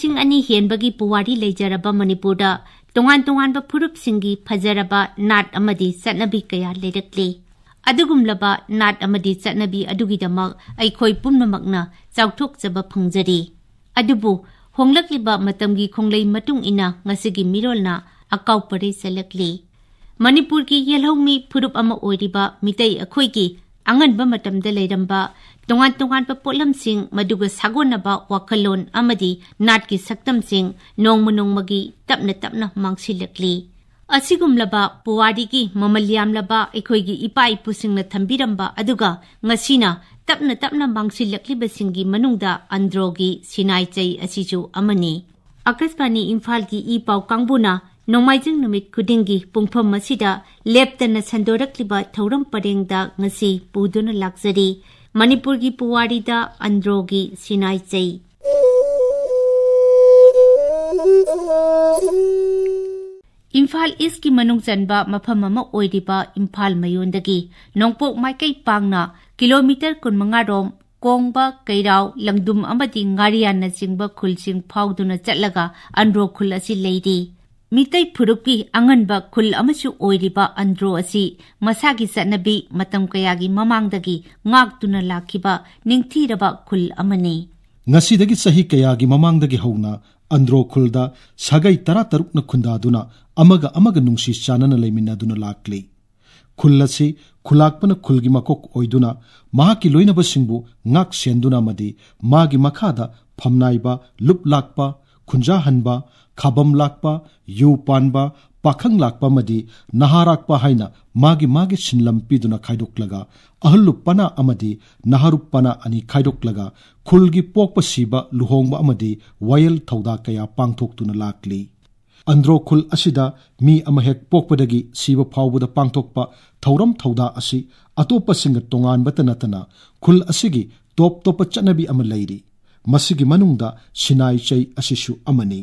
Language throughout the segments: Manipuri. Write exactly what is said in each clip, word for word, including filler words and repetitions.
ꯂꯤꯁꯤꯡ ꯑꯅꯤ ꯍꯦꯟꯕꯒꯤ ꯄꯨꯋꯥꯔꯤ ꯂꯩꯖꯔꯕ ꯃꯅꯤꯄꯨꯔꯗ ꯇꯣꯉꯥꯟ ꯇꯣꯉꯥꯟꯕ ꯐꯨꯔꯨꯞꯁꯤꯡꯒꯤ ꯐꯖꯔꯕ ꯅꯥꯠ ꯑꯃꯗꯤ ꯆꯠꯅꯕꯤ ꯀꯌꯥ ꯂꯩꯔꯛꯂꯤ꯫ ꯑꯗꯨꯒꯨꯝꯂꯕ ꯅꯥꯠ ꯑꯃꯗꯤ ꯆꯠꯅꯕꯤ ꯑꯗꯨꯒꯤꯗꯃꯛ ꯑꯩꯈꯣꯏ ꯄꯨꯝꯅꯃꯛꯅ ꯆꯥꯎꯊꯣꯛꯆꯕ ꯐꯪꯖꯔꯤ꯫ ꯑꯗꯨꯕꯨ ꯍꯣꯡꯂꯛꯂꯤꯕ ꯃꯇꯝꯒꯤ ꯈꯣꯡꯂꯩ ꯃꯇꯨꯡ ꯏꯟꯅ ꯉꯁꯤꯒꯤ ꯃꯤꯔꯣꯜꯅ ꯑꯀꯥꯎ ꯄꯔꯩ ꯆꯠꯂꯛꯂꯤ꯫ ꯃꯅꯤꯄꯨꯔꯒꯤ ꯌꯦꯜꯍꯧꯃꯤ ꯐꯨꯔꯨꯞ ꯑꯃ ꯑꯣꯏꯔꯤꯕ ꯃꯤꯇꯩ ꯑꯩꯈꯣꯏꯒꯤ ꯑꯉꯟꯕ ꯃꯇꯝꯗ ꯂꯩꯔꯝꯕ ꯇꯣꯉꯥꯟ ꯇꯣꯉꯥꯟꯕ ꯄꯣꯠꯂꯝꯁꯤꯡ, ꯃꯗꯨꯒ ꯁꯥꯒꯣꯟꯅꯕ ꯋꯥꯈꯜꯂꯣꯟ ꯑꯃꯗꯤ ꯅꯥꯠꯀꯤ ꯁꯛꯇꯝꯁꯤꯡ ꯅꯣꯡꯃ ꯅꯣꯡꯃꯒꯤ ꯇꯞꯅ ꯇꯞꯅ ꯃꯥꯡꯁꯤꯜꯂꯛꯂꯤ꯫ ꯑꯁꯤꯒꯨꯝꯂꯕ ꯄꯨꯋꯥꯔꯤꯒꯤ ꯃꯃꯜ ꯌꯥꯝꯂꯕ ꯑꯩꯈꯣꯏꯒꯤ ꯏꯄꯥ ꯏꯄꯨꯁꯤꯡꯅ ꯊꯝꯕꯤꯔꯝꯕ ꯑꯗꯨꯒ ꯉꯁꯤꯅ ꯇꯞꯅ ꯇꯞꯅ ꯃꯥꯡꯁꯤꯜꯂꯛꯂꯤꯕꯁꯤꯡꯒꯤ ꯃꯅꯨꯡꯗ ꯑꯟꯗ꯭ꯔꯣꯒꯤ ꯁꯤꯅꯥꯏꯆꯩ ꯑꯁꯤꯁꯨ ꯑꯃꯅꯤ꯫ ꯑꯀꯥꯁꯕꯥꯅꯤ ꯏꯝꯐꯥꯜꯒꯤ ꯏ ꯄꯥꯎ ꯀꯥꯡꯕꯨꯅ ꯅꯣꯡꯃꯥꯏꯖꯤꯡ ꯅꯨꯃꯤꯠ ꯈꯨꯗꯤꯡꯒꯤ ꯄꯨꯡꯐꯝ ꯑꯁꯤꯗ ꯂꯦꯞꯇꯅ ꯁꯟꯗꯣꯔꯛꯂꯤꯕ ꯊꯧꯔꯝ ꯄꯔꯦꯡꯗ ꯉꯁꯤ ꯄꯨꯗꯨꯅ ꯂꯥꯛꯆꯔꯤ꯫ ꯃꯅꯤꯄꯨꯔꯒꯤ ꯄꯨꯋꯥꯔꯤꯗ ꯑꯟꯗ꯭ꯔꯣꯒꯤ ꯁꯤꯅꯥꯏꯆꯩ꯫ ꯏꯝꯐꯥꯜ ꯏꯁꯀꯤ ꯃꯅꯨꯡ ꯆꯟꯕ ꯃꯐꯝ ꯑꯃ ꯑꯣꯏꯔꯤꯕ ꯏꯝꯐꯥꯜ ꯃꯌꯣꯟꯗꯒꯤ ꯅꯣꯡꯄꯣꯛ ꯃꯥꯏꯀꯩ ꯄꯥꯡꯅ ꯀꯤꯂꯣꯃꯤꯇꯔ ꯀꯨꯟꯃꯉꯥ ꯔꯣꯝ ꯀꯣꯡꯕ, ꯀꯩꯔꯥꯎ, ꯂꯪꯗꯨꯝ ꯑꯃꯗꯤ ꯉꯥꯔꯤꯌꯥꯟꯅꯆꯤꯡꯕ ꯈꯨꯜꯁꯤꯡ ꯐꯥꯎꯗꯨꯅ ꯆꯠꯂꯒ ꯑꯟꯗ꯭ꯔꯣ ꯈꯨꯜ ꯑꯁꯤ ꯂꯩꯔꯤ꯫ ꯃꯤꯇꯩ ꯐꯨꯔꯨꯞꯀꯤ ꯑꯉꯟꯕ ꯈꯨꯜ ꯑꯃꯁꯨ ꯑꯣꯏꯔꯤꯕ ꯑꯟꯗ꯭ꯔꯣ ꯑꯁꯤ ꯃꯁꯥꯒꯤ ꯆꯠꯅꯕꯤ ꯃꯇꯝ ꯀꯌꯥꯒꯤ ꯃꯃꯥꯡꯗꯒꯤ ꯉꯥꯛꯇꯨꯅ ꯂꯥꯛꯈꯤꯕ ꯅꯤꯡꯊꯤꯔꯕ ꯈꯨꯜ ꯑꯃꯅꯤ꯫ ꯉꯁꯤꯗꯒꯤ ꯆꯍꯤ ꯀꯌꯥꯒꯤ ꯃꯃꯥꯡꯗꯒꯤ ꯍꯧꯅ ꯑꯟꯗ꯭ꯔꯣ ꯈꯨꯜꯗ ꯁꯥꯒꯩ ꯇꯔꯥꯇꯔꯨꯛꯅ ꯈꯨꯟꯗꯥꯗꯨꯅ ꯑꯃꯒ ꯑꯃꯒ ꯅꯨꯡꯁꯤ ꯆꯥꯟꯅꯅ ꯂꯩꯃꯤꯟꯅꯗꯨꯅ ꯂꯥꯛꯂꯤ꯫ ꯈꯨꯜ ꯑꯁꯤ ꯈꯨꯂꯥꯛꯄꯅ ꯈꯨꯜꯒꯤ ꯃꯀꯣꯛ ꯑꯣꯏꯗꯨꯅ ꯃꯍꯥꯛꯀꯤ ꯂꯣꯏꯅꯕꯁꯤꯡꯕꯨ ꯉꯥꯛ ꯁꯦꯟꯗꯨꯅ ꯑꯃꯗꯤ ꯃꯥꯒꯤ ꯃꯈꯥꯗ ꯐꯝꯅꯥꯏꯕ, ꯂꯨꯞ ꯂꯥꯛꯄ, ꯈꯨꯟꯖꯥꯍꯟꯕ, ꯈꯥꯕꯝ ꯂꯥꯛꯄ, ꯌꯨ ꯄꯥꯟꯕ, ꯄꯥꯈꯪ ꯂꯥꯛꯄ ꯑꯃꯗꯤ ꯅꯍꯥꯔꯥꯛꯄ ꯍꯥꯏꯅ ꯃꯥꯒꯤ ꯃꯥꯒꯤ ꯁꯤꯟꯂꯝ ꯄꯤꯗꯨꯅ ꯈꯥꯏꯗꯣꯛꯂꯒ ꯑꯍꯜꯂꯨꯞ ꯄꯅꯥ ꯑꯃꯗꯤ ꯅꯍꯥꯔꯨꯞ ꯄꯅꯥ ꯑꯅꯤ ꯈꯥꯏꯗꯣꯛꯂꯒ ꯈꯨꯜꯒꯤ ꯄꯣꯛꯄ ꯁꯤꯕ, ꯂꯨꯍꯣꯡꯕ ꯑꯃꯗꯤ ꯋꯥꯌꯦꯜ ꯊꯧꯗꯥ ꯀꯌꯥ ꯄꯥꯡꯊꯣꯛꯇꯨꯅ ꯂꯥꯛꯂꯤ꯫ ꯑꯟꯗ꯭ꯔꯣ ꯈꯨꯜ ꯑꯁꯤꯗ ꯃꯤ ꯑꯃ ꯍꯦꯛ ꯄꯣꯛꯄꯗꯒꯤ ꯁꯤꯕ ꯐꯥꯎꯕꯗ ꯄꯥꯡꯊꯣꯛꯄ ꯊꯧꯔꯝ ꯊꯧꯗꯥ ꯑꯁꯤ ꯑꯇꯣꯞꯄꯁꯤꯡꯒ ꯇꯣꯉꯥꯟꯕꯇ ꯅꯠꯇꯅ ꯈꯨꯜ ꯑꯁꯤꯒꯤ ꯇꯣꯞ ꯇꯣꯞꯄ ꯆꯠꯅꯕꯤ ꯑꯃ ꯂꯩꯔꯤ꯫ ꯃꯁꯤꯒꯤ ꯃꯅꯨꯡꯗ ꯁꯤꯅꯥꯏ ꯆꯩ ꯑꯁꯤꯁꯨ ꯑꯃꯅꯤ꯫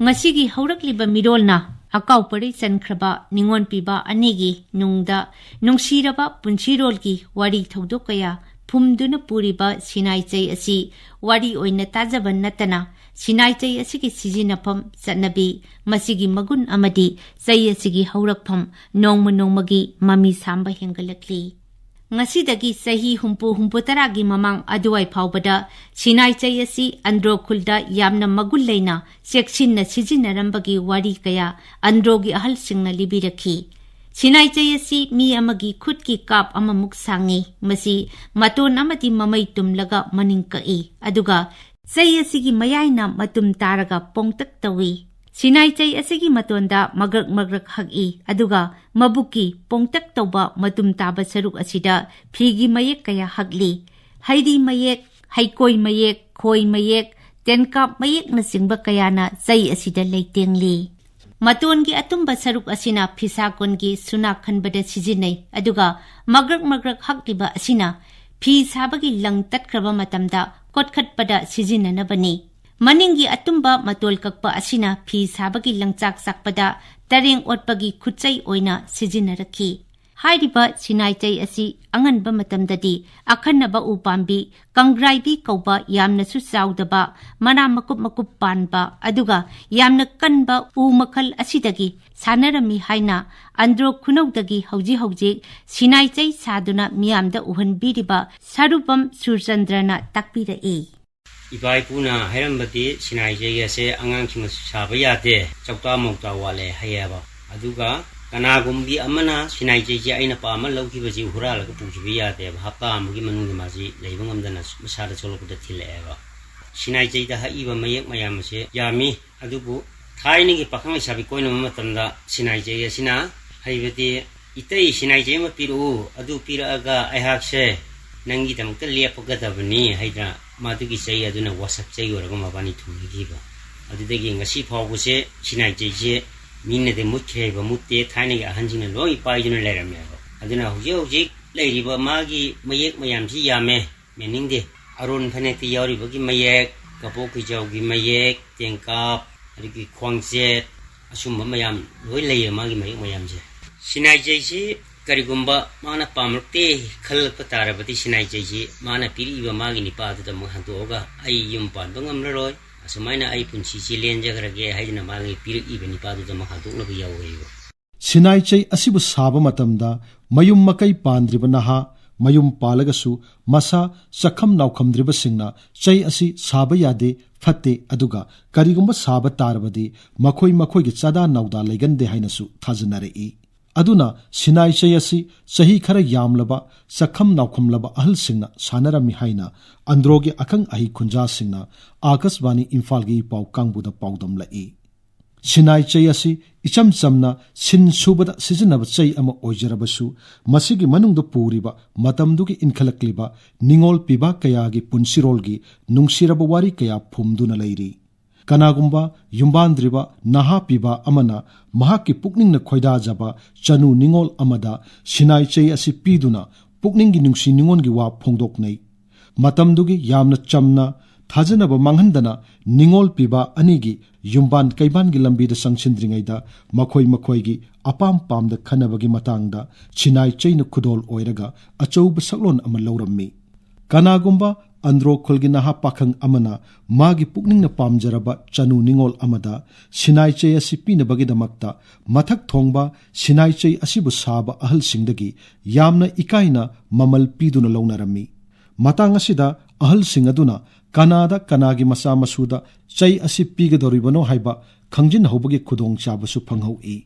ꯉꯁꯤꯒꯤ ꯍꯧꯔꯛꯂꯤꯕ ꯃꯤꯔꯣꯜꯅ ꯑꯀꯥꯎ ꯄꯔꯩ ꯆꯟꯈ꯭ꯔꯕ ꯅꯤꯉꯣꯜ ꯄꯤꯕ ꯑꯅꯤꯒꯤ ꯅꯨꯡꯗ ꯅꯨꯡꯁꯤꯔꯕ ꯄꯨꯟꯁꯤꯔꯣꯜꯒꯤ ꯋꯥꯔꯤ ꯊꯧꯗꯣꯛ ꯀꯌꯥ ꯐꯨꯝꯗꯨꯅ ꯄꯨꯔꯤꯕ ꯁꯤꯅꯥꯏ ꯆꯩ ꯑꯁꯤ ꯋꯥꯔꯤ ꯑꯣꯏꯅ ꯇꯥꯖꯕ ꯅꯠꯇꯅ, ꯁꯤꯅꯥꯏ ꯆꯩ ꯑꯁꯤꯒꯤ ꯁꯤꯖꯤꯟꯅꯐꯝ, ꯆꯠꯅꯕꯤ, ꯃꯁꯤꯒꯤ ꯃꯒꯨꯟ ꯑꯃꯗꯤ ꯆꯩ ꯑꯁꯤꯒꯤ ꯍꯧꯔꯛꯐꯝ ꯅꯣꯡꯃ ꯅꯣꯡꯃꯒꯤ ꯃꯃꯤ ꯁꯥꯝꯕ ꯍꯦꯟꯒꯠꯂꯛꯂꯤ꯫ ꯉꯁꯤꯗꯒꯤ ꯆꯍꯤ ꯍꯨꯝꯐꯨ ꯍꯨꯝꯐꯨꯇꯔꯥꯒꯤ ꯃꯃꯥꯡ ꯑꯗꯨꯋꯥꯏ ꯐꯥꯎꯕꯗ ꯁꯤꯅꯥꯏ ꯆꯩ ꯑꯁꯤ ꯑꯟꯗ꯭ꯔꯣ ꯈꯨꯜꯗ ꯌꯥꯝꯅ ꯃꯒꯨꯟ ꯂꯩꯅ ꯆꯦꯛꯁꯤꯟꯅ ꯁꯤꯖꯤꯟꯅꯔꯝꯕꯒꯤ ꯋꯥꯔꯤ ꯀꯌꯥ ꯑꯟꯗ꯭ꯔꯣꯒꯤ ꯑꯍꯜꯁꯤꯡꯅ ꯂꯤꯕꯤꯔꯛꯈꯤ꯫ ꯁꯤꯅꯥꯏ ꯆꯩ ꯑꯁꯤ ꯃꯤ ꯑꯃꯒꯤ ꯈꯨꯠꯀꯤ ꯀꯥꯞ ꯑꯃꯃꯨꯛ ꯁꯥꯡꯉꯤ꯫ ꯃꯁꯤ ꯃꯇꯣꯟ ꯑꯃꯗꯤ ꯃꯃꯩ ꯇꯨꯝꯂꯒ ꯃꯅꯤꯡ ꯀꯛꯏ, ꯑꯗꯨꯒ ꯆꯩ ꯑꯁꯤꯒꯤ ꯃꯌꯥꯏꯅ ꯃꯇꯨꯝ ꯇꯥꯔꯒ ꯄꯣꯡꯇꯛ ꯇꯧꯏ꯫ ꯁꯤꯅꯥꯏ ꯆꯩ ꯑꯁꯤꯒꯤ ꯃꯇꯣꯟꯗ ꯃꯒ꯭ꯔꯛ ꯃꯒ꯭ꯔꯛ ꯍꯛꯏ, ꯑꯗꯨꯒ ꯃꯕꯨꯛꯀꯤ ꯄꯣꯡꯇꯛ ꯇꯧꯕ ꯃꯇꯨꯝ ꯇꯥꯕ ꯁꯔꯨꯛ ꯑꯁꯤꯗ ꯐꯤꯒꯤ ꯃꯌꯦꯛ ꯀꯌꯥ ꯍꯛꯂꯤ꯫ ꯍꯩꯔꯤ ꯃꯌꯦꯛ, ꯍꯩꯀꯣꯏ ꯃꯌꯦꯛ, ꯈꯣꯏ ꯃꯌꯦꯛ, ꯇꯦꯟꯀꯥꯞ ꯃꯌꯦꯛꯅꯆꯤꯡꯕ ꯀꯌꯥꯅ ꯆꯩ ꯑꯁꯤꯗ ꯂꯩꯇꯦꯡꯂꯤ꯫ ꯃꯇꯣꯟꯒꯤ ꯑꯇꯨꯝꯕ ꯁꯔꯨꯛ ꯑꯁꯤꯅ ꯐꯤꯁꯥ ꯀꯣꯟꯒꯤ ꯁꯨꯅꯥ ꯈꯟꯕꯗ ꯁꯤꯖꯤꯟꯅꯩ, ꯑꯗꯨꯒ ꯃꯒ꯭ꯔꯛ ꯃꯒ꯭ꯔꯛ ꯍꯛꯂꯤꯕ ꯑꯁꯤꯅ ꯐꯤ ꯁꯥꯕꯒꯤ ꯂꯪ ꯇꯠꯈ꯭ꯔꯕ ꯃꯇꯝꯗ ꯀꯣꯠꯈꯠꯄꯗ ꯁꯤꯖꯤꯟꯅꯅꯕꯅꯤ꯫ ꯃꯅꯤꯡꯒꯤ ꯑꯇꯨꯝꯕ ꯃꯇꯣꯜ ꯀꯛꯄ ꯑꯁꯤꯅ ꯐꯤ ꯁꯥꯕꯒꯤ ꯂꯪꯆꯥꯛ ꯆꯥꯛꯄꯗ ꯇꯔꯦꯡ ꯑꯣꯠꯄꯒꯤ ꯈꯨꯠꯆꯩ ꯑꯣꯏꯅ ꯁꯤꯖꯤꯟꯅꯔꯛꯈꯤ꯫ ꯍꯥꯏꯔꯤꯕ ꯁꯤꯅꯥꯏ ꯆꯩ ꯑꯁꯤ ꯑꯉꯟꯕ ꯃꯇꯝꯗꯗꯤ ꯑꯈꯟꯅꯕ ꯎꯄꯥꯝꯕꯤ ꯀꯪꯒ꯭ꯔꯥꯏꯕꯤ ꯀꯧꯕ ꯌꯥꯝꯅꯁꯨ ꯆꯥꯎꯗꯕ, ꯃꯅꯥ ꯃꯀꯨꯞ ꯃꯀꯨꯞ ꯄꯥꯟꯕ, ꯑꯗꯨꯒ ꯌꯥꯝꯅ ꯀꯟꯕ ꯎ ꯃꯈꯜ ꯑꯁꯤꯗꯒꯤ ꯁꯥꯟꯅꯔꯝꯃꯤ ꯍꯥꯏꯅ ꯑꯟꯗ꯭ꯔꯣ ꯈꯨꯅꯧꯗꯒꯤ ꯍꯧꯖꯤꯛ ꯍꯧꯖꯤꯛ ꯁꯤꯅꯥꯏ ꯆꯩ ꯁꯥꯗꯨꯅ ꯃꯤꯌꯥꯝꯗ ꯎꯍꯟꯕꯤꯔꯤꯕ ꯁꯔꯨꯕꯝ ꯁꯨꯔꯆꯟꯗ꯭ꯔꯅ ꯇꯥꯛꯄꯤꯔꯛꯏ꯫ ꯏꯄꯥ ꯏꯄꯨꯅ ꯍꯥꯏꯔꯝꯕꯗꯤ ꯁꯤꯅꯥꯏ ꯆꯩ ꯑꯁꯦ ꯑꯉꯥꯡꯁꯤꯡꯅꯁꯨ ꯁꯥꯕ ꯌꯥꯗꯦ, ꯆꯧꯇꯥ ꯃꯧꯇꯥ ꯋꯥꯠꯂꯦ ꯍꯥꯏꯌꯦꯕ꯫ ꯑꯗꯨꯒ ꯀꯅꯥꯒꯨꯝꯕꯤ ꯑꯃꯅ ꯁꯤꯅꯥꯏ ꯆꯩꯁꯦ ꯑꯩꯅ ꯄꯥꯝꯃ ꯂꯧꯈꯤꯕꯁꯤ ꯍꯨꯔꯥꯜꯂꯒ ꯄꯨꯈꯤꯕ ꯌꯥꯗꯦꯕ, ꯍꯞꯇꯥ ꯑꯃꯒꯤ ꯃꯅꯨꯡꯗ ꯃꯥꯁꯤ ꯂꯩꯕ ꯉꯝꯗꯅ ꯃꯁꯥꯗ ꯁꯣꯛꯂꯛꯄꯗ ꯊꯤꯜꯂꯛꯑꯦꯕ꯫ ꯁꯤꯅꯥꯏ ꯆꯩꯗ ꯍꯛꯏꯕ ꯃꯌꯦꯛ ꯃꯌꯥꯝ ꯑꯁꯦ ꯌꯥꯝꯃꯤ, ꯑꯗꯨꯕꯨ ꯊꯥꯏꯅꯒꯤ ꯄꯥꯈꯪ ꯂꯩꯁꯥꯕꯤ ꯀꯣꯏꯅꯕ ꯃꯇꯝꯗ ꯁꯤꯅꯥꯏ ꯆꯩ ꯑꯁꯤꯅ, ꯍꯥꯏꯕꯗꯤ, "ꯏꯇꯩ, ꯁꯤꯅꯥꯏ ꯆꯩ ꯑꯃ ꯄꯤꯔꯛꯎ, ꯑꯗꯨ ꯄꯤꯔꯛꯑꯒ ꯑꯩꯍꯥꯛꯁꯦ ꯅꯪꯒꯤꯗꯃꯛꯇ ꯂꯦꯞꯄꯒꯗꯕꯅꯤ" ꯍꯥꯏꯗꯅ ꯃꯗꯨꯒꯤ ꯆꯩ ꯑꯗꯨꯅ ꯋꯥꯁꯛ ꯆꯩ ꯑꯣꯏꯔꯒ ꯃꯕꯥꯅꯤ ꯊꯨꯡꯅꯈꯤꯕ꯫ ꯑꯗꯨꯗꯒꯤ ꯉꯁꯤ ꯐꯥꯎꯕꯁꯦ ꯁꯤꯅꯥꯏ ꯆꯩꯁꯦ ꯃꯤꯅꯗꯤ ꯃꯨꯠꯈ꯭ꯔꯦ ꯍꯥꯏꯕ ꯃꯨꯠꯇꯦ, ꯊꯥꯏꯅꯒꯤ ꯑꯍꯟꯁꯤꯡꯅ ꯂꯣꯏ ꯄꯥꯏꯗꯨꯅ ꯂꯩꯔꯝꯃꯦꯕ꯫ ꯑꯗꯨꯅ ꯍꯧꯖꯤꯛ ꯍꯧꯖꯤꯛ ꯂꯩꯔꯤꯕ ꯃꯥꯒꯤ ꯃꯌꯦꯛ ꯃꯌꯥꯝꯁꯤ ꯌꯥꯝꯃꯦ꯫ ꯃꯦꯅꯤꯡꯗꯦ꯫ ꯑꯔꯣꯟ ꯐꯅꯦꯛꯇ ꯌꯥꯎꯔꯤꯕꯒꯤ ꯃꯌꯦꯛ, ꯀꯕꯣꯛ ꯈꯣꯏꯖꯥꯎꯒꯤ ꯃꯌꯦꯛ, ꯇꯦꯡꯀꯥꯞ, ꯑꯗꯒꯤ ꯈ꯭ꯋꯥꯡꯆꯦꯠ, ꯑꯁꯨꯝꯕ ꯃꯌꯥꯝ ꯂꯣꯏ ꯂꯩꯌꯦ ꯃꯥꯒꯤ ꯃꯌꯦꯛ ꯃꯌꯥꯝꯁꯦ꯫ ꯁꯤꯅꯥꯏ ꯆꯩꯁꯤ ꯀꯔꯤꯒꯨꯝꯕ ꯃꯥꯅ ꯄꯥꯝꯂꯛꯇꯦ ꯈꯜꯂꯛꯄ ꯇꯥꯔꯕꯗꯤ, ꯁꯤꯅꯥꯏ ꯆꯩꯁꯤ ꯃꯥꯅ ꯄꯤꯔꯛꯏꯕ ꯃꯥꯒꯤ ꯅꯤꯄꯥꯗꯨꯗ ꯑꯃꯨꯛ ꯍꯟꯗꯣꯛꯑꯒ, "ꯑꯩ ꯌꯨꯝ ꯄꯥꯟꯕ ꯉꯝꯂꯔꯣꯏ, ꯑꯁꯨꯃꯥꯏꯅ ꯑꯩ ꯄꯨꯟꯁꯤꯁꯤ ꯂꯦꯟꯖꯈ꯭ꯔꯒꯦ" ꯍꯥꯏꯗꯅ ꯃꯥꯒꯤ ꯄꯤꯔꯛꯏꯕ ꯅꯤꯄꯥꯗꯨꯗ ꯑꯃꯨꯛ ꯍꯟꯗꯣꯛꯅꯕ ꯌꯥꯎꯋꯦꯕ꯫ ꯁꯤꯅꯥꯏ ꯆꯩ ꯑꯁꯤꯕꯨ ꯁꯥꯕ ꯃꯇꯝꯗ ꯃꯌꯨꯝ ꯃꯀꯩ ꯄꯥꯟꯗ꯭ꯔꯤꯕ ꯅꯍꯥ, ꯃꯌꯨꯝ ꯄꯥꯜꯂꯒꯁꯨ ꯃꯁꯥ ꯆꯈꯝ ꯅꯥꯎꯈꯝꯗ꯭ꯔꯤꯕꯁꯤꯡꯅ ꯆꯩ ꯑꯁꯤ ꯁꯥꯕ ꯌꯥꯗꯦ, ꯐꯠꯇꯦ, ꯑꯗꯨꯒ ꯀꯔꯤꯒꯨꯝꯕ ꯁꯥꯕ ꯇꯥꯔꯕꯗꯤ ꯃꯈꯣꯏ ꯃꯈꯣꯏꯒꯤ ꯆꯥꯗꯥ ꯅꯥꯎꯗꯥ ꯂꯩꯒꯟꯗꯦ ꯍꯥꯏꯅꯁꯨ ꯊꯥꯖꯅꯔꯛꯏ꯫ ꯑꯗꯨꯅ ꯁꯤꯅꯥꯏ ꯆꯩ ꯑꯁꯤ ꯆꯍꯤ ꯈꯔ ꯌꯥꯝꯂꯕ, ꯆꯈꯝ ꯅꯥꯎꯈꯝꯂꯕ ꯑꯍꯜꯁꯤꯡꯅ ꯁꯥꯟꯅꯔꯝꯃꯤ ꯍꯥꯏꯅ ꯑꯟꯗ꯭ꯔꯣꯒꯤ ꯑꯈꯪ ꯑꯍꯩ ꯈꯨꯟꯖꯥꯁꯤꯡꯅ ꯑꯥꯀꯥꯁꯕꯥꯅꯤ ꯏꯝꯐꯥꯜꯒꯤ ꯏ ꯄꯥꯎ ꯀꯥꯡꯕꯨꯗ ꯄꯥꯎꯗꯝꯂꯛꯏ꯫ ꯁꯤꯅꯥꯏ ꯆꯩ ꯑꯁꯤ ꯏꯆꯝ ꯆꯝꯅ ꯁꯤꯟ ꯁꯨꯕꯗ ꯁꯤꯖꯤꯟꯅꯕ ꯆꯩ ꯑꯃ ꯑꯣꯏꯖꯔꯕꯁꯨ, ꯃꯁꯤꯒꯤ ꯃꯅꯨꯡꯗ ꯄꯨꯔꯤꯕ ꯃꯇꯝꯗꯨꯒꯤ ꯏꯟꯈꯠꯂꯛꯂꯤꯕ ꯅꯤꯉꯣꯜ ꯄꯤꯕ ꯀꯌꯥꯒꯤ ꯄꯨꯟꯁꯤꯔꯣꯜꯒꯤ ꯅꯨꯡꯁꯤꯔꯕ ꯋꯥꯔꯤ ꯀꯌꯥ ꯐꯨꯝꯗꯨꯅ ꯂꯩꯔꯤ꯫ ꯀꯅꯥꯒꯨꯝꯕ ꯌꯨꯝꯕꯥꯟꯗ꯭ꯔꯤꯕ ꯅꯍꯥ ꯄꯤꯕ ꯑꯃꯅ ꯃꯍꯥꯛꯀꯤ ꯄꯨꯛꯅꯤꯡꯅ ꯈꯣꯏꯗꯥꯖꯕ ꯆꯅꯨ ꯅꯤꯉꯣꯜ ꯑꯃꯗ ꯁꯤꯅꯥꯏ ꯆꯩ ꯑꯁꯤ ꯄꯤꯗꯨꯅ ꯄꯨꯛꯅꯤꯡꯒꯤ ꯅꯨꯡꯁꯤ ꯅꯤꯉꯣꯜꯒꯤ ꯋꯥ ꯐꯣꯡꯗꯣꯛꯅꯩ꯫ ꯃꯇꯝꯗꯨꯒꯤ ꯌꯥꯝꯅ ꯆꯝꯅ, ꯊꯥꯖꯅꯕ ꯃꯥꯡꯍꯟꯗꯅ ꯅꯤꯉꯣꯜ ꯄꯤꯕ ꯑꯅꯤꯒꯤ ꯌꯨꯝꯕꯥꯟ ꯀꯩꯕꯥꯟꯒꯤ ꯂꯝꯕꯤꯗ ꯆꯪꯁꯤꯟꯗ꯭ꯔꯤꯉꯩꯗ ꯃꯈꯣꯏ ꯃꯈꯣꯏꯒꯤ ꯑꯄꯥꯝ ꯄꯥꯝꯗ ꯈꯟꯅꯕꯒꯤ ꯃꯇꯥꯡꯗ ꯁꯤꯅꯥꯏ ꯆꯩꯅ ꯈꯨꯗꯣꯜ ꯑꯣꯏꯔꯒ ꯑꯆꯧꯕ ꯁꯛꯂꯣꯟ ꯑꯃ ꯂꯧꯔꯝꯃꯤ꯫ ꯀꯅꯥꯒꯨꯝꯕ ꯑꯟꯗ꯭ꯔꯣ ꯈꯨꯜꯒꯤ ꯅꯍꯥ ꯄꯥꯈꯪ ꯑꯃꯅ ꯃꯥꯒꯤ ꯄꯨꯛꯅꯤꯡꯅ ꯄꯥꯝꯖꯔꯕ ꯆꯅꯨ ꯅꯤꯉꯣꯜ ꯑꯃꯗ ꯁꯤꯅꯥꯏ ꯆꯩ ꯑꯁꯤ ꯄꯤꯅꯕꯒꯤꯗꯃꯛꯇ ꯃꯊꯛ ꯊꯣꯡꯕ ꯁꯤꯅꯥꯏ ꯆꯩ ꯑꯁꯤꯕꯨ ꯁꯥꯕ ꯑꯍꯜꯁꯤꯡꯗꯒꯤ ꯌꯥꯝꯅ ꯏꯀꯥꯏꯅ ꯃꯃꯜ ꯄꯤꯗꯨꯅ ꯂꯧꯅꯔꯝꯃꯤ꯫ ꯃꯇꯥꯡ ꯑꯁꯤꯗ ꯑꯍꯜꯁꯤꯡ ꯑꯗꯨꯅ ꯀꯅꯥꯗ ꯀꯅꯥꯒꯤ ꯃꯆꯥ ꯃꯁꯨꯗ ꯆꯩ ꯑꯁꯤ ꯄꯤꯒꯗꯧꯔꯤꯕꯅꯣ ꯍꯥꯏꯕ ꯈꯪꯖꯤꯟꯍꯧꯕꯒꯤ ꯈꯨꯗꯣꯡꯆꯥꯕꯁꯨ ꯐꯪꯍꯧꯏ꯫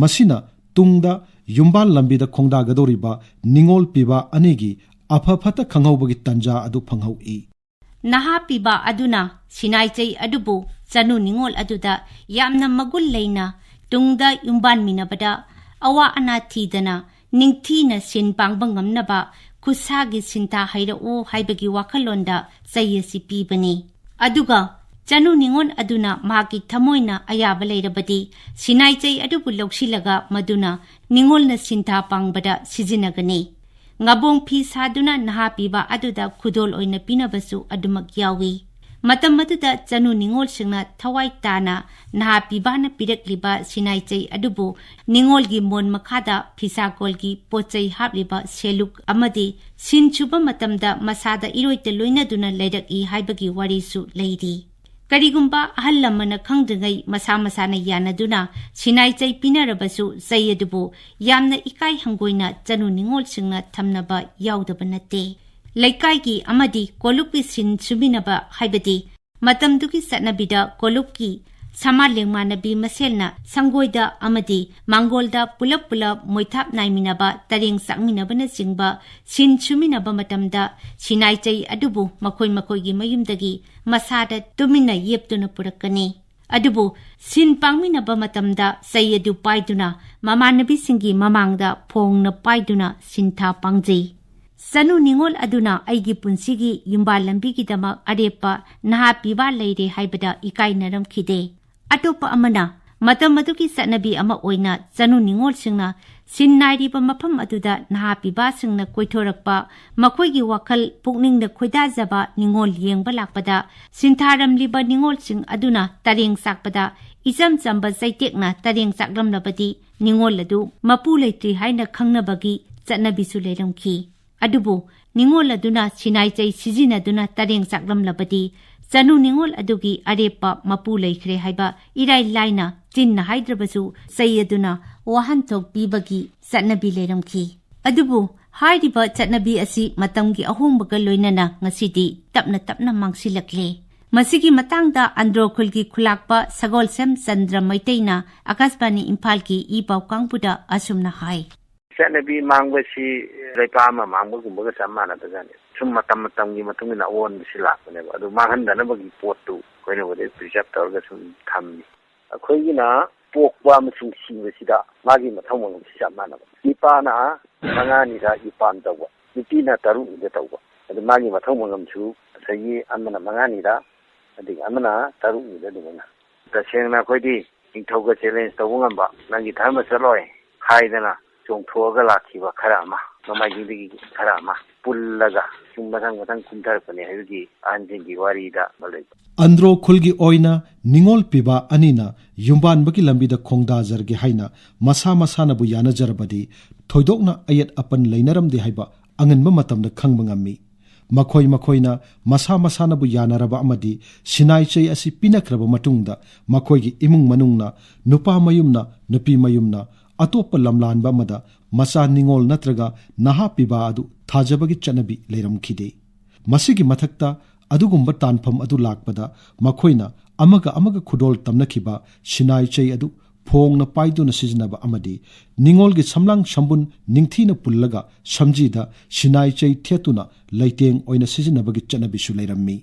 ꯃꯁꯤꯅ ꯇꯨꯡꯗ ꯌꯨꯝꯕꯥꯜ ꯂꯝꯕꯤꯗ ꯈꯣꯡꯗꯥꯒꯗꯧꯔꯤꯕ ꯅꯤꯉꯣꯜ ꯄꯤꯕ ꯑꯅꯤꯒꯤ ꯑꯐ ꯐꯠꯇ ꯈꯪꯍꯧꯕꯒꯤ ꯇꯟꯖꯥ ꯑꯗꯨ ꯐꯪꯍꯧꯏ꯫ ꯅꯍꯥ ꯄꯤꯕ ꯑꯗꯨꯅ ꯁꯤꯅꯥꯏ ꯆꯩ ꯑꯗꯨꯕꯨ ꯆꯅꯨ ꯅꯤꯉꯣꯜ ꯑꯗꯨꯗ ꯌꯥꯝꯅ ꯃꯒꯨꯟ ꯂꯩꯅ ꯇꯨꯡꯗ ꯌꯨꯝꯕꯥꯟꯃꯤꯟꯅꯕꯗ ꯑꯋꯥ ꯑꯅꯥ ꯊꯤꯗꯅ ꯅꯤꯡꯊꯤꯅ ꯁꯤꯟ ꯄꯥꯡꯕ ꯉꯝꯅꯕ ꯈꯨꯠꯁꯥꯒꯤ ꯁꯤꯟꯊꯥ ꯍꯩꯔꯛꯎ ꯍꯥꯏꯕꯒꯤ ꯋꯥꯈꯜꯂꯣꯟꯗ ꯆꯩ ꯑꯁꯤ ꯄꯤꯕꯅꯤ꯫ ꯑꯗꯨꯒ ꯆꯅꯨ ꯅꯤꯉꯣꯜ ꯑꯗꯨꯅ ꯃꯍꯥꯛꯀꯤ ꯊꯃꯣꯏꯅ ꯑꯌꯥꯕ ꯂꯩꯔꯕꯗꯤ ꯁꯤꯅꯥꯏ ꯆꯩ ꯑꯗꯨꯕꯨ ꯂꯧꯁꯤꯜꯂꯒ ꯃꯗꯨꯅ ꯅꯤꯉꯣꯜꯅ ꯁꯤꯟꯊꯥ ꯄꯥꯡꯕꯗ ꯁꯤꯖꯤꯟꯅꯒꯅꯤ꯫ ꯉꯥꯕꯣꯡ ꯐꯤ ꯁꯥꯗꯨꯅ ꯅꯍꯥ ꯄꯤꯕ ꯑꯗꯨꯗ ꯈꯨꯗꯣꯜ ꯑꯣꯏꯅ ꯄꯤꯅꯕꯁꯨ ꯑꯗꯨꯃꯛ ꯌꯥꯎꯏ꯫ ꯃꯇꯝ ꯑꯗꯨꯗ ꯆꯅꯨ ꯅꯤꯉꯣꯜꯁꯤꯡꯅ ꯊꯋꯥꯏ ꯇꯥꯅ ꯅꯍꯥ ꯄꯤꯕꯥꯅ ꯄꯤꯔꯛꯂꯤꯕ ꯁꯤꯅꯥꯏꯆꯩ ꯑꯗꯨꯕꯨ ꯅꯤꯉꯣꯜꯒꯤ ꯃꯣꯟ ꯃꯈꯥꯗ ꯐꯤꯁꯥꯀꯣꯜꯒꯤ ꯄꯣꯠꯆꯩ ꯍꯥꯞꯂꯤꯕ ꯁꯦꯂꯨꯛ ꯑꯃꯗꯤ ꯁꯤꯟ ꯁꯨꯕ ꯃꯇꯝꯗ ꯃꯁꯥꯗ ꯏꯔꯣꯏꯇ ꯂꯣꯏꯅꯗꯨꯅ ꯂꯩꯔꯛꯏ ꯍꯥꯏꯕꯒꯤ ꯋꯥꯔꯤꯁꯨ ꯂꯩꯔꯤ꯫ ꯀꯔꯤꯒꯨꯝꯕ ꯑꯍꯜ ꯂꯃꯟꯅ ꯈꯪꯗ꯭ꯔꯤꯉꯩ ꯃꯁꯥ ꯃꯁꯥꯅ ꯌꯥꯅꯗꯨꯅ ꯁꯤꯅꯥꯏꯆꯩ ꯄꯤꯅꯔꯕꯁꯨ ꯆꯩ ꯑꯗꯨꯕꯨ ꯌꯥꯝꯅ ꯏꯀꯥꯏ ꯍꯪꯒꯣꯏꯅ ꯆꯅꯨ ꯅꯤꯉꯣꯜꯁꯤꯡꯅ ꯊꯝꯅꯕ ꯌꯥꯎꯗꯕ ꯅꯠꯇꯦ꯫ ꯂꯩꯀꯥꯏꯒꯤ ꯑꯃꯗꯤ ꯀꯣꯂꯨꯞꯀꯤ ꯁꯤꯟ ꯁꯨꯃꯤꯟꯅꯕ ꯍꯥꯏꯕꯗꯤ ꯃꯇꯝꯗꯨꯒꯤ ꯆꯠꯅꯕꯤꯗ ꯀꯣꯂꯨꯞꯀꯤ ꯁꯃꯥ ꯂꯦꯡꯃꯥꯟꯅꯕꯤ ꯃꯁꯦꯜꯅ ꯁꯪꯒꯣꯏꯗ ꯑꯃꯗꯤ ꯃꯥꯡꯒꯣꯜꯗ ꯄꯨꯂꯞ ꯄꯨꯂꯞ ꯃꯣꯏꯊꯥꯞ ꯅꯥꯏꯃꯤꯟꯅꯕ, ꯇꯔꯦꯡ ꯆꯥꯛꯃꯤꯟꯅꯕꯅꯆꯤꯡꯕ ꯁꯤꯟ ꯁꯨꯃꯤꯟꯅꯕ ꯃꯇꯝꯗ ꯁꯤꯅꯥꯏꯆꯩ ꯑꯗꯨꯕꯨ ꯃꯈꯣꯏ ꯃꯈꯣꯏꯒꯤ ꯃꯌꯨꯝꯗꯒꯤ ꯃꯁꯥꯗ ꯇꯨꯃꯤꯟꯅ ꯌꯦꯞꯇꯨꯅ ꯄꯨꯔꯛꯀꯅꯤ꯫ ꯑꯗꯨꯕꯨ ꯁꯤꯟ ꯄꯥꯡꯃꯤꯟꯅꯕ ꯃꯇꯝꯗ ꯆꯩ ꯑꯗꯨ ꯄꯥꯏꯗꯨꯅ ꯃꯃꯥꯟꯅꯕꯤꯁꯤꯡꯒꯤ ꯃꯃꯥꯡꯗ ꯐꯣꯡꯅ ꯄꯥꯏꯗꯨꯅ ꯁꯤꯟꯊꯥ ꯄꯥꯡꯖꯩ꯫ ꯆꯅꯨ ꯅꯤꯉꯣꯜ ꯑꯗꯨꯅ ꯑꯩꯒꯤ ꯄꯨꯟꯁꯤꯒꯤ ꯌꯨꯝꯕꯥꯜ ꯂꯝꯕꯤꯒꯤꯗꯃꯛ ꯑꯔꯦꯞꯄ ꯅꯍꯥ ꯄꯤꯕꯥ ꯂꯩꯔꯦ ꯍꯥꯏꯕꯗ ꯏꯀꯥꯏꯅꯔꯝꯈꯤꯗꯦ꯫ ꯑꯇꯣꯞꯄ ꯑꯃꯅ, ꯃꯇꯝ ꯑꯗꯨꯒꯤ ꯆꯠꯅꯕꯤ ꯑꯃ ꯑꯣꯏꯅ ꯆꯅꯨ ꯅꯤꯉꯣꯜꯁꯤꯡꯅ ꯁꯤꯟ ꯅꯥꯏꯔꯤꯕ ꯃꯐꯝ ꯑꯗꯨꯗ ꯅꯍꯥ ꯄꯤꯕꯥꯁꯤꯡꯅ ꯀꯣꯏꯊꯣꯔꯛꯄ, ꯃꯈꯣꯏꯒꯤ ꯋꯥꯈꯜ ꯄꯨꯛꯅꯤꯡꯗ ꯈꯣꯏꯗꯥꯖꯕ ꯅꯤꯉꯣꯜ ꯌꯦꯡꯕ ꯂꯥꯛꯄꯗ ꯁꯤꯟꯊꯥꯔꯝꯂꯤꯕ ꯅꯤꯉꯣꯜꯁꯤꯡ ꯑꯗꯨꯅ ꯇꯔꯦꯡ ꯆꯥꯛꯄꯗ ꯏꯆꯝ ꯆꯝꯕ ꯆꯩꯇꯦꯛꯅ ꯇꯔꯦꯡ ꯆꯥꯛꯂꯝꯂꯕꯗꯤ ꯅꯤꯉꯣꯜ ꯑꯗꯨ ꯃꯄꯨ ꯂꯩꯇ꯭ꯔꯤ ꯍꯥꯏꯅ ꯈꯪꯅꯕꯒꯤ ꯆꯠꯅꯕꯤꯁꯨ ꯂꯩꯔꯝꯈꯤ꯫ ꯑꯗꯨꯕꯨ ꯅꯤꯉꯣꯜ ꯑꯗꯨꯅ ꯁꯤꯅꯥꯏ ꯆꯩ ꯁꯤꯖꯤꯟꯅꯗꯨꯅ ꯇꯔꯦꯡ ꯆꯥꯛꯂꯝꯂꯕꯗꯤ ꯆꯅꯨ ꯅꯤꯉꯣꯜ ꯑꯗꯨꯒꯤ ꯑꯔꯦꯞꯄ ꯃꯄꯨ ꯂꯩꯈ꯭ꯔꯦ ꯍꯥꯏꯕ ꯏꯔꯥꯏ ꯂꯥꯏꯅ ꯆꯤꯟꯅ ꯍꯥꯏꯗ꯭ꯔꯕꯁꯨ ꯆꯩ ꯑꯗꯨꯅ ꯋꯥꯍꯟꯊꯣꯛ ꯄꯤꯕꯒꯤ ꯆꯠꯅꯕꯤ ꯂꯩꯔꯝꯈꯤ꯫ ꯑꯗꯨꯕꯨ ꯍꯥꯏꯔꯤꯕ ꯆꯠꯅꯕꯤ ꯑꯁꯤ ꯃꯇꯝꯒꯤ ꯑꯍꯣꯡꯕꯒ ꯂꯣꯏꯅꯅ ꯉꯁꯤꯗꯤ ꯇꯞꯅ ꯇꯞꯅ ꯃꯥꯡꯁꯤꯜꯂꯛꯂꯦ꯫ ꯃꯁꯤꯒꯤ ꯃꯇꯥꯡꯗ ꯑꯟꯗ꯭ꯔꯣ ꯈꯨꯜꯒꯤ ꯈꯨꯂꯥꯛꯄ ꯁꯒꯣꯜꯁꯦꯝ ꯆꯟꯗ꯭ꯔ ꯃꯩꯇꯩꯅ ꯑꯀꯥꯁꯕꯥꯅꯤ ꯏꯝꯐꯥꯜꯒꯤ ꯏ ꯄꯥꯎ ꯀꯥꯡꯕꯨꯗ ꯑꯁꯨꯝꯅ ꯍꯥꯏ꯫ ꯆꯠꯅꯕꯤ ꯃꯥꯡꯕꯁꯤ ꯂꯩꯄꯥꯛ ꯑꯃ ꯃꯥꯡꯕꯒꯨꯝꯕꯒ ꯆꯞ ꯃꯥꯟꯅꯕꯖꯥꯠꯅꯤ꯫ ꯁꯨꯝ ꯃꯇꯝ ꯃꯇꯝꯒꯤ ꯃꯇꯨꯡ ꯏꯟꯅ ꯑꯑꯣꯟꯕꯁꯤ ꯂꯥꯛꯄꯅꯦꯕ꯫ ꯑꯗꯨ ꯃꯥꯡꯍꯟꯗꯅꯕꯒꯤ ꯄꯣꯠꯇꯨ ꯑꯩꯈꯣꯏꯅ ꯍꯧꯖꯤꯛ ꯄ꯭ꯔꯤꯖꯥꯕ ꯇꯧꯔꯒ ꯁꯨꯝ ꯊꯝꯃꯤ꯫ ꯑꯩꯈꯣꯏꯒꯤꯅ ꯄꯣꯛꯄ ꯑꯃꯁꯨꯡ ꯁꯤꯕꯁꯤꯗ ꯃꯥꯒꯤ ꯃꯊꯧ ꯃꯉꯝꯁꯤ ꯆꯞ ꯃꯥꯟꯅꯕ꯫ ꯏꯄꯥꯅ ꯃꯉꯥꯅꯤꯗ ꯏꯄꯥꯟ ꯇꯧꯕ, ꯅꯨꯄꯤꯅ ꯇꯔꯨꯛꯅꯤꯗ ꯇꯧꯕ꯫ ꯑꯗꯨ ꯃꯥꯒꯤ ꯃꯊꯧ ꯃꯉꯝꯁꯨ ꯉꯁꯥꯏꯒꯤ ꯑꯃꯅ ꯃꯉꯥꯅꯤꯗ, ꯑꯗꯒꯤ ꯑꯃꯅ ꯇꯔꯨꯛꯅꯤꯗ ꯑꯗꯨꯃꯥꯏꯅ꯫ ꯇꯁꯦꯡꯅ ꯑꯩꯈꯣꯏꯗꯤ ꯅꯤꯡꯊꯧꯒ ꯆꯦꯂꯦꯟꯖ ꯇꯧꯕ ꯉꯝꯕ, "ꯅꯪꯒꯤ ꯙꯔꯃ ꯆꯠꯂꯣꯏ" ꯍꯥꯏꯗꯅ ꯆꯣꯡꯊꯣꯛꯑꯒ ꯂꯥꯛꯈꯤꯕ ꯈꯔ ꯑꯃ꯫ ꯅꯣꯡꯃꯥꯏꯖꯤꯡꯗꯒꯤ ꯈꯔ ꯑꯃ ꯄꯨꯜꯂꯒ ꯁꯨꯝ ꯃꯊꯪ ꯃꯊꯪ ꯀꯨꯝꯊꯔꯛꯄꯅꯦ ꯍꯥꯏꯕꯒꯤ ꯑꯍꯟꯁꯤꯡꯒꯤ ꯋꯥꯔꯤꯗ ꯑꯃ ꯂꯩꯕ꯫ ꯑꯟꯗ꯭ꯔꯣ ꯈꯨꯜꯒꯤ ꯑꯣꯏꯅ ꯅꯤꯉꯣꯜ ꯄꯤꯕꯥ ꯑꯅꯤꯅ ꯌꯨꯝꯕꯥꯟꯕꯒꯤ ꯂꯝꯕꯤꯗ ꯈꯣꯡꯗꯥꯖꯔꯒꯦ ꯍꯥꯏꯅ ꯃꯁꯥ ꯃꯁꯥꯅꯕꯨ ꯌꯥꯅꯖꯔꯕꯗꯤ ꯊꯣꯏꯗꯣꯛꯅ ꯑꯌꯦꯠ ꯑꯄꯟ ꯂꯩꯅꯔꯝꯗꯦ ꯍꯥꯏꯕ ꯑꯉꯟꯕ ꯃꯇꯝꯗ ꯈꯪꯕ ꯉꯝꯃꯤ꯫ ꯃꯈꯣꯏ ꯃꯈꯣꯏꯅ ꯃꯁꯥ ꯃꯁꯥꯅꯕꯨ ꯌꯥꯅꯔꯕ ꯑꯃꯗꯤ ꯁꯤꯅꯥꯏꯆꯩ ꯑꯁꯤ ꯄꯤꯅꯈ꯭ꯔꯕ ꯃꯇꯨꯡꯗ ꯃꯈꯣꯏꯒꯤ ꯏꯃꯨꯡ ꯃꯅꯨꯡꯅ, ꯅꯨꯄꯥ ꯃꯌꯨꯝꯅ, ꯅꯨꯄꯤ ꯃꯌꯨꯝꯅ ꯑꯇꯣꯞꯄ ꯂꯝꯂꯥꯟꯕ ꯑꯃꯗ ꯃꯆꯥ ꯅꯤꯉꯣꯜ ꯅꯠꯇ꯭ꯔꯒ ꯅꯍꯥ ꯄꯤꯕꯥ ꯑꯗꯨ ꯊꯥꯖꯕꯒꯤ ꯆꯠꯅꯕꯤ ꯂꯩꯔꯝꯈꯤꯗꯦ꯫ ꯃꯁꯤꯒꯤ ꯃꯊꯛꯇ ꯑꯗꯨꯒꯨꯝꯕ ꯇꯥꯟꯐꯝ ꯑꯗꯨ ꯂꯥꯛꯄꯗ ꯃꯈꯣꯏꯅ ꯑꯃꯒ ꯑꯃꯒ ꯈꯨꯗꯣꯜ ꯇꯝꯅꯈꯤꯕ ꯁꯤꯅꯥꯏꯆꯩ ꯑꯗꯨ ꯐꯣꯡꯅ ꯄꯥꯏꯗꯨꯅ ꯁꯤꯖꯤꯟꯅꯕ ꯑꯃꯗꯤ ꯅꯤꯉꯣꯜꯒꯤ ꯁꯝꯂꯥꯡ ꯁꯝꯕꯨꯟ ꯅꯤꯡꯊꯤꯅ ꯄꯨꯜꯂꯒ ꯁꯝꯖꯤꯗ ꯁꯤꯅꯥꯏꯆꯩ ꯊꯦꯠꯇꯨꯅ ꯂꯩꯇꯦꯡ ꯑꯣꯏꯅ ꯁꯤꯖꯤꯟꯅꯕꯒꯤ ꯆꯠꯅꯕꯤꯁꯨ ꯂꯩꯔꯝꯃꯤ꯫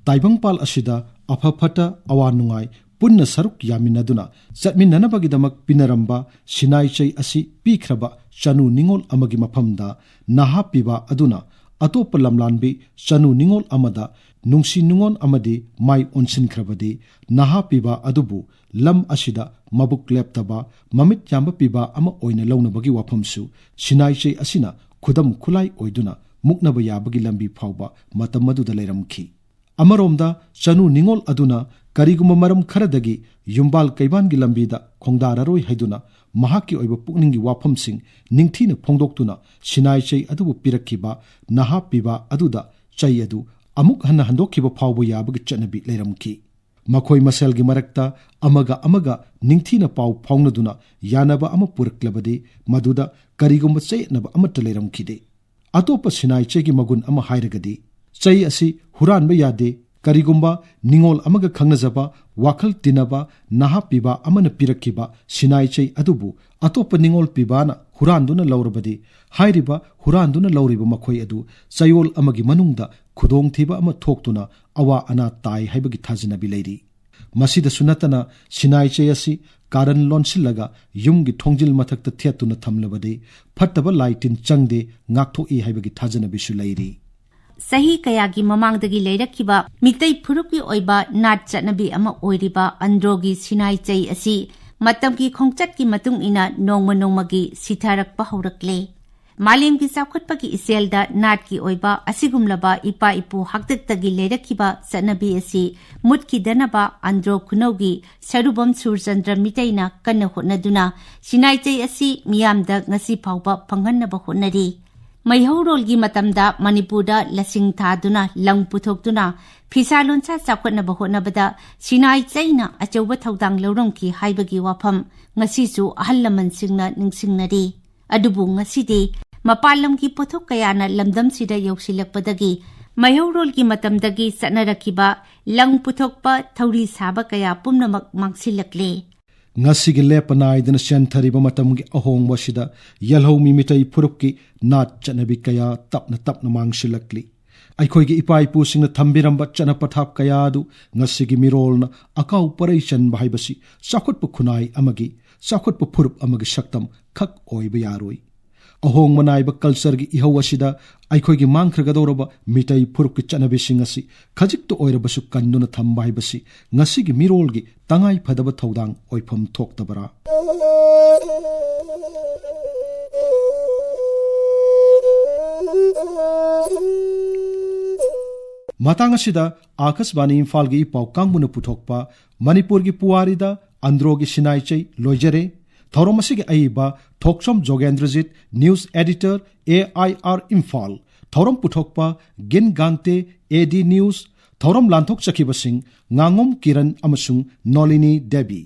ꯇꯥꯏꯕꯪꯄꯥꯜ ꯑꯁꯤꯗ ꯑꯐ ꯐꯠꯇ, ꯑꯋꯥ ꯅꯨꯡꯉꯥꯏ ꯄꯨꯟꯅ ꯁꯔꯨꯛ ꯌꯥꯃꯤꯟꯅꯗꯨꯅ ꯆꯠꯃꯤꯟꯅꯅꯕꯒꯤꯗꯃꯛ ꯄꯤꯅꯔꯝꯕ ꯁꯤꯅꯥꯏꯆꯩ ꯑꯁꯤ ꯄꯤꯈ꯭ꯔꯕ ꯆꯅꯨ ꯅꯤꯉꯣꯜ ꯑꯃꯒꯤ ꯃꯐꯝꯗ ꯅꯍꯥ ꯄꯤꯕ ꯑꯗꯨꯅ ꯑꯇꯣꯞꯄ ꯂꯝꯂꯥꯟꯕꯤ ꯆꯅꯨ ꯅꯤꯉꯣꯜ ꯑꯃꯗ ꯅꯨꯡꯁꯤ ꯅꯨꯡꯉꯣꯟ ꯑꯃꯗꯤ ꯃꯥꯏ ꯑꯣꯟꯁꯤꯟꯈ꯭ꯔꯕꯗꯤ, ꯅꯍꯥ ꯄꯤꯕ ꯑꯗꯨꯕꯨ ꯂꯝ ꯑꯁꯤꯗ ꯃꯕꯨꯛ ꯂꯦꯞꯇꯕ, ꯃꯃꯤꯠ ꯌꯥꯝꯕ ꯄꯤꯕ ꯑꯃ ꯑꯣꯏꯅ ꯂꯧꯅꯕꯒꯤ ꯋꯥꯐꯝꯁꯨ ꯁꯤꯅꯥꯏꯆꯩ ꯑꯁꯤꯅ ꯈꯨꯗꯝ ꯈꯨꯠꯂꯥꯏ ꯑꯣꯏꯗꯨꯅ ꯃꯨꯛꯅꯕ ꯌꯥꯕꯒꯤ ꯂꯝꯕꯤ ꯐꯥꯎꯕ ꯃꯇꯝ ꯑꯗꯨꯗ ꯂꯩꯔꯝꯈꯤ꯫ ꯑꯃꯔꯣꯝꯗ ꯆꯅꯨ ꯅꯤꯉꯣꯜ ꯑꯗꯨꯅ ꯀꯔꯤꯒꯨꯝꯕ ꯃꯔꯝ ꯈꯔꯗꯒꯤ ꯌꯨꯝꯕꯥꯜ ꯀꯩꯕꯥꯜꯒꯤ ꯂꯝꯕꯤꯗ ꯈꯣꯡꯗꯥꯔꯔꯣꯏ ꯍꯥꯏꯗꯨꯅ ꯃꯍꯥꯛꯀꯤ ꯑꯣꯏꯕ ꯄꯨꯛꯅꯤꯡꯒꯤ ꯋꯥꯐꯝꯁꯤꯡ ꯅꯤꯡꯊꯤꯅ ꯐꯣꯡꯗꯣꯛꯇꯨꯅ ꯁꯤꯅꯥꯏꯆꯩ ꯑꯗꯨꯕꯨ ꯄꯤꯔꯛꯈꯤꯕ ꯅꯍꯥ ꯄꯤꯕ ꯑꯗꯨꯗ ꯆꯩ ꯑꯗꯨ ꯑꯃꯨꯛ ꯍꯟꯅ ꯍꯟꯗꯣꯛꯈꯤꯕ ꯐꯥꯎꯕ ꯌꯥꯕꯒꯤ ꯆꯠꯅꯕꯤ ꯂꯩꯔꯝꯈꯤ꯫ ꯃꯈꯣꯏ ꯃꯁꯦꯜꯒꯤ ꯃꯔꯛꯇ ꯑꯃꯒ ꯑꯃꯒ ꯅꯤꯡꯊꯤꯅ ꯄꯥꯎ ꯐꯥꯎꯅꯗꯨꯅ ꯌꯥꯅꯕ ꯑꯃ ꯄꯨꯔꯛꯂꯕꯗꯤ ꯃꯗꯨꯗ ꯀꯔꯤꯒꯨꯝꯕ ꯆꯌꯦꯠꯅꯕ ꯑꯃꯠꯇ ꯂꯩꯔꯝꯈꯤꯗꯦ꯫ ꯑꯇꯣꯞꯄ ꯁꯤꯅꯥꯏ ꯆꯩꯒꯤ ꯃꯒꯨꯟ ꯑꯃ ꯍꯥꯏꯔꯒꯗꯤ, ꯆꯩ ꯑꯁꯤ ꯍꯨꯔꯥꯟꯕ ꯌꯥꯗꯦ꯫ ꯀꯔꯤꯒꯨꯝꯕ ꯅꯤꯉꯣꯜ ꯑꯃꯒ ꯈꯪꯅꯖꯕ, ꯋꯥꯈꯜ ꯇꯤꯟꯅꯕ ꯅꯍꯥ ꯄꯤꯕ ꯑꯃꯅ ꯄꯤꯔꯛꯈꯤꯕ ꯁꯤꯅꯥꯏ ꯆꯩ ꯑꯗꯨꯕꯨ ꯑꯇꯣꯞꯄ ꯅꯤꯉꯣꯜ ꯄꯤꯕꯥꯅ ꯍꯨꯔꯥꯟꯗꯨꯅ ꯂꯧꯔꯕꯗꯤ, ꯍꯥꯏꯔꯤꯕ ꯍꯨꯔꯥꯟꯗꯨꯅ ꯂꯧꯔꯤꯕ ꯃꯈꯣꯏ ꯑꯗꯨ ꯆꯌꯣꯜ ꯑꯃꯒꯤ ꯃꯅꯨꯡꯗ ꯈꯨꯗꯣꯡꯊꯤꯕ ꯑꯃ ꯊꯣꯛꯇꯨꯅ ꯑꯋꯥ ꯑꯅꯥ ꯇꯥꯏ ꯍꯥꯏꯕꯒꯤ ꯊꯥꯖꯅꯕꯤ ꯂꯩꯔꯤ꯫ ꯃꯁꯤꯗꯁꯨ ꯅꯠꯇꯅ, ꯁꯤꯅꯥꯏ ꯆꯩ ꯑꯁꯤ ꯀꯥꯔꯟ ꯂꯣꯟꯁꯤꯜꯂꯒ ꯌꯨꯝꯒꯤ ꯊꯣꯡꯖꯤꯜ ꯃꯊꯛꯇ ꯊꯦꯠꯇꯨꯅ ꯊꯝꯂꯕꯗꯤ, ꯐꯠꯇꯕ ꯂꯥꯏ ꯇꯤꯟ ꯆꯪꯗꯦ, ꯉꯥꯛꯊꯣꯛꯏ ꯍꯥꯏꯕꯒꯤ ꯊꯥꯖꯅꯕꯤꯁꯨ ꯂꯩꯔꯤ꯫ ꯆꯍꯤ ꯀꯌꯥꯒꯤ ꯃꯃꯥꯡꯗꯒꯤ ꯂꯩꯔꯛꯈꯤꯕ ꯃꯤꯇꯩ ꯐꯨꯔꯨꯞꯀꯤ ꯑꯣꯏꯕ ꯅꯥꯠ ꯆꯠꯅꯕꯤ ꯑꯃ ꯑꯣꯏꯔꯤꯕ ꯑꯟꯗ꯭ꯔꯣꯒꯤ ꯁꯤꯅꯥꯏ ꯆꯩ ꯑꯁꯤ ꯃꯇꯝꯒꯤ ꯈꯣꯡꯆꯠꯀꯤ ꯃꯇꯨꯡ ꯏꯟꯅ ꯅꯣꯡꯃ ꯅꯣꯡꯃꯒꯤ ꯁꯤꯊꯔꯛꯄ ꯍꯧꯔꯛꯂꯦ꯫ ꯃꯥꯂꯦꯝꯒꯤ ꯆꯥꯎꯈꯠꯄꯒꯤ ꯏꯆꯦꯜꯗ ꯅꯥꯠꯀꯤ ꯑꯣꯏꯕ ꯑꯁꯤꯒꯨꯝꯂꯕ ꯏꯄꯥ ꯏꯄꯨ ꯍꯥꯛꯇꯛꯇꯒꯤ ꯂꯩꯔꯛꯈꯤꯕ ꯆꯠꯅꯕꯤ ꯑꯁꯤ ꯃꯨꯠꯈꯤꯗꯅꯕ ꯑꯟꯗ꯭ꯔꯣ ꯈꯨꯅꯧꯒꯤ ꯁꯔꯨꯕꯝ ꯁꯨꯔꯆꯟꯗ꯭ꯔ ꯃꯤꯇꯩꯅ ꯀꯟꯅ ꯍꯣꯠꯅꯗꯨꯅ ꯁꯤꯅꯥꯏꯆꯩ ꯑꯁꯤ ꯃꯤꯌꯥꯝꯗ ꯉꯁꯤ ꯐꯥꯎꯕ ꯐꯪꯍꯟꯅꯕ ꯍꯣꯠꯅꯔꯤ꯫ ꯃꯩꯍꯧꯔꯣꯜꯒꯤ ꯃꯇꯝꯗ ꯃꯅꯤꯄꯨꯔꯗ ꯂꯁꯤꯡ ꯊꯥꯗꯨꯅ, ꯂꯪ ꯄꯨꯊꯣꯛꯇꯨꯅ, ꯐꯤꯁꯥ ꯂꯣꯟꯁꯥ ꯆꯥꯎꯈꯠꯅꯕ ꯍꯣꯠꯅꯕꯗ ꯁꯤꯅꯥꯏ ꯆꯩꯅ ꯑꯆꯧꯕ ꯊꯧꯗꯥꯡ ꯂꯧꯔꯝꯈꯤ ꯍꯥꯏꯕꯒꯤ ꯋꯥꯐꯝ ꯉꯁꯤꯁꯨ ꯑꯍꯜ ꯂꯃꯟꯁꯤꯡꯅ ꯅꯤꯡꯁꯤꯡꯅꯔꯤ꯫ ꯑꯗꯨꯕꯨ ꯉꯁꯤꯗꯤ ꯃꯄꯥꯟ ꯂꯝꯒꯤ ꯄꯣꯠꯊꯣꯛ ꯀꯌꯥꯅ ꯂꯝꯗꯝꯁꯤꯗ ꯌꯧꯁꯤꯜꯂꯛꯄꯗꯒꯤ ꯃꯩꯍꯧꯔꯣꯜꯒꯤ ꯃꯇꯝꯗꯒꯤ ꯆꯠꯅꯔꯛꯈꯤꯕ ꯂꯪ ꯄꯨꯊꯣꯛꯄ, ꯊꯧꯔꯤ ꯁꯥꯕ ꯀꯌꯥ ꯄꯨꯝꯅꯃꯛ ꯃꯥꯡꯁꯤꯜꯂꯛꯂꯦ꯫ ꯉꯁꯤꯒꯤ ꯂꯦꯞꯄ ꯅꯥꯏꯗꯅ ꯆꯦꯟꯊꯔꯤꯕ ꯃꯇꯝꯒꯤ ꯑꯍꯣꯡꯕ ꯑꯁꯤꯗ ꯌꯦꯜꯍꯧꯃꯤ ꯃꯤꯇꯩ ꯐꯨꯔꯨꯞꯀꯤ ꯅꯥꯠ ꯆꯠꯅꯕꯤ ꯀꯌꯥ ꯇꯞꯅ ꯇꯞꯅ ꯃꯥꯡꯁꯤꯜꯂꯛꯂꯤ꯫ ꯑꯩꯈꯣꯏꯒꯤ ꯏꯄꯥ ꯏꯄꯨꯁꯤꯡꯅ ꯊꯝꯕꯤꯔꯝꯕ ꯆꯠꯅ ꯄꯊꯥꯞ ꯀꯌꯥ ꯑꯗꯨ ꯉꯁꯤꯒꯤ ꯃꯤꯔꯣꯜꯅ ꯑꯀꯥꯎ ꯄꯔꯩ ꯆꯟꯕ ꯍꯥꯏꯕꯁꯤ ꯆꯥꯎꯈꯠꯄ ꯈꯨꯟꯅꯥꯏ ꯑꯃꯒꯤ, ꯆꯥꯎꯈꯠꯄ ꯐꯨꯔꯨꯞ ꯑꯃꯒꯤ ꯁꯛꯇꯝ ꯈꯛ ꯑꯣꯏꯕ ꯌꯥꯔꯣꯏ꯫ ꯑꯍꯣꯡꯕ ꯅꯥꯏꯕ ꯀꯜꯆꯔꯒꯤ ꯏꯍꯧ ꯑꯁꯤꯗ ꯑꯩꯈꯣꯏꯒꯤ ꯃꯥꯡꯈ꯭ꯔꯒꯗꯧꯔꯕ ꯃꯤꯇꯩ ꯐꯨꯔꯨꯞꯀꯤ ꯆꯠꯅꯕꯤꯁꯤꯡ ꯑꯁꯤ ꯈꯖꯤꯛꯇ ꯑꯣꯏꯔꯕꯁꯨ ꯀꯟꯗꯨꯅ ꯊꯝꯕ ꯍꯥꯏꯕꯁꯤ ꯉꯁꯤꯒꯤ ꯃꯤꯔꯣꯜꯒꯤ ꯇꯉꯥꯏ ꯐꯗꯕ ꯊꯧꯗꯥꯡ ꯑꯣꯏꯐꯝ ꯊꯣꯛꯇꯕꯔꯥ? ꯃꯇꯥꯡ ꯑꯁꯤꯗ ꯑꯥꯀꯥꯁꯕꯥꯅꯤ ꯏꯝꯐꯥꯜꯒꯤ ꯄꯥꯎ ꯀꯥꯡꯕꯨꯅ ꯄꯨꯊꯣꯛꯄ ꯃꯅꯤꯄꯨꯔꯒꯤ ꯄꯨꯋꯥꯔꯤꯗ ꯑꯟꯗ꯭ꯔꯣꯒꯤ ꯁꯤꯅꯥꯏꯆꯩ ꯂꯣꯏꯖꯔꯦ꯫ ꯊꯧꯔꯝ ꯑꯁꯤꯒꯤ ꯑꯏꯕ ꯊꯣꯛꯆꯣꯝ ꯖꯣꯒꯦꯟꯗ꯭ꯔꯖꯤꯠ, news editor, A I R Imphal. ꯊꯧꯔꯝ ꯄꯨꯊꯣꯛꯄ ꯒꯤꯟ ꯒꯥꯡꯇꯦ, A D news꯫ ꯊꯧꯔꯝ ꯂꯥꯟꯊꯣꯛꯆꯈꯤꯕꯁꯤꯡ ꯉꯥꯉꯣꯝ ꯀꯤꯔꯟ ꯑꯃꯁꯨꯡ ꯅꯣꯂꯤꯅꯤ ꯗꯦꯕꯤ꯫